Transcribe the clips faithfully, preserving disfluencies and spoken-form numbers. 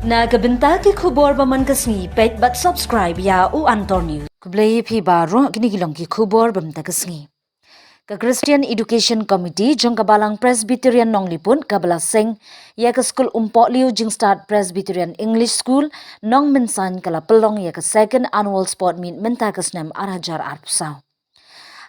Na ka bynta ki khubor ba man ka sngi, peit bad subscribe ïa u Antor News. Khublei phi baroh, kine ki long ki khubor ba man ka sngi. Ka Christian Education Committee jong ka Balang Presbyterian Nongliput kaba la seng ïa ka skul Umpohliew Jingstad Presbyterian English School Nongmynsain ka la pynlong ïa ka second annual sport meet mynta ka snem ar hajar arphew saw.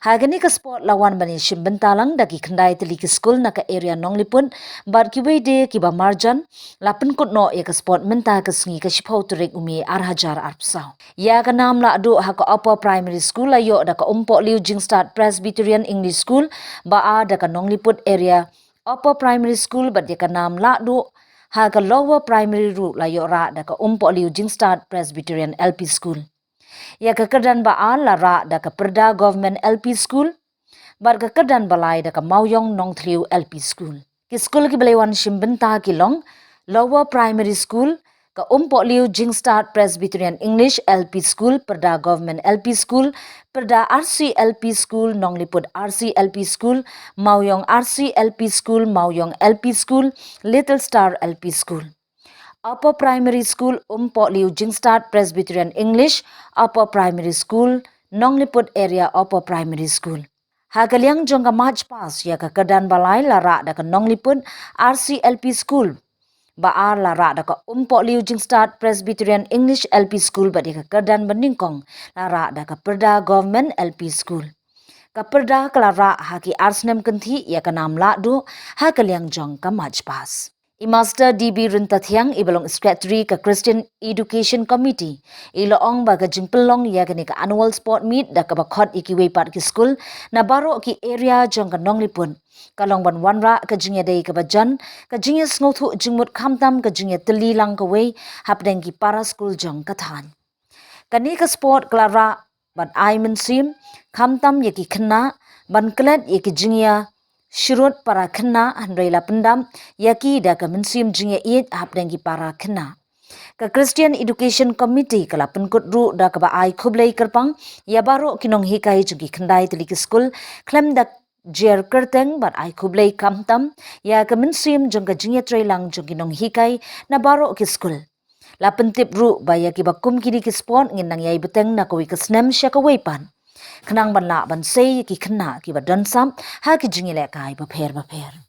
Ha kane ka sport la wan ban ïashim bynta lang da ki khyndai tylli ki skul na ka area Nongliput bad kiwei de kiba marjan, la pynkut noh ïa ka sport mynta ka sngi ka shiphew tarik u May ar hajar arphew saw. Ïa ka nam lahduh ha ka Upper Primary School la ïoh da ka Umpohliew Jingstad Presbyterian English School, ba ar da ka Nongliput Area Upper Primary School, bad ïa ka nam lahduh ha ka Lower Primary ruh la ïoh rah da ka Umpohliew Jingstad Presbyterian L P School. Ïa ka kyrdan ba ar la rah da ka Pyrda Government L P School, bad ka kyrdan ba lai da ka Mawiong Nongthliew L P School. Ki skul kiba la wan shim bynta ki long Lower Primary School, ka Umpohliew Jingstad Presbyterian English L P School, Pyrda Government L P School, Pyrda R C L P School, Nongliput R C L P School, Mawiong R C L P School, Mawiong L P School, Little Star L P School. Upper Primary School, Umpohliew Jingstad Presbyterian English Upper Primary School, Nongliput Area Upper Primary School. Ha ka liang jong ka March Past, ïa ka kyrdan ba lai la rah da ka Nongliput R C L P School, ba ar la rah da ka Umpohliew Jingstad Presbyterian English L P School, bad ïa ka kyrdan ba nyngkong la rah da ka Pyrda Government L P School. Ka Pyrda ka la rah ha ki ar snem kynthih ïa ka nam lahduh ha ka liang jong ka March Past. I Master D B Ryntathiang, iba long Secretary ka Christian Education Committee, i la ong ba ka jingpynlong ïa kane ka annual sport meet da kaba khot ïa kiwei pat ki skul na baroh ki area jong ka Nongliput, ka long ban wanrah ka jingïadei kaba jan, ka jingïasngewthuh jingmut khamtam ka jingïatylli lang kawei hapdeng ki para skul jong ka thaiñ. Kane ka sport ka la rah bad ai mynsiem khamtam ïa ki khynnah ban klet ïa ki jingïasyrut para khynnah, hynrei la pyndap ïa ki da ka mynsiem jingïaieit hapdeng ki para khynnah. Ka Christian Education Committee ka la pynkut ruh da kaba ai khublei kyrpang ïa baroh ki nonghikai jong ki khyndai tylli ki skul khlem da jer kyrteng, bad ai khublei khamtam ïa ka mynsiem jong ka jingïatreilang jong ki nonghikai na baroh ki skul. La pyntip ruh ba ïa kiba kum kine ki sport ngin nang ïai bteng na kawei ka snem sha kawei pat, khnang ban lah ban sei ïa ki khynnah kiba don sap ha ki jingïalehkai bapher bapher.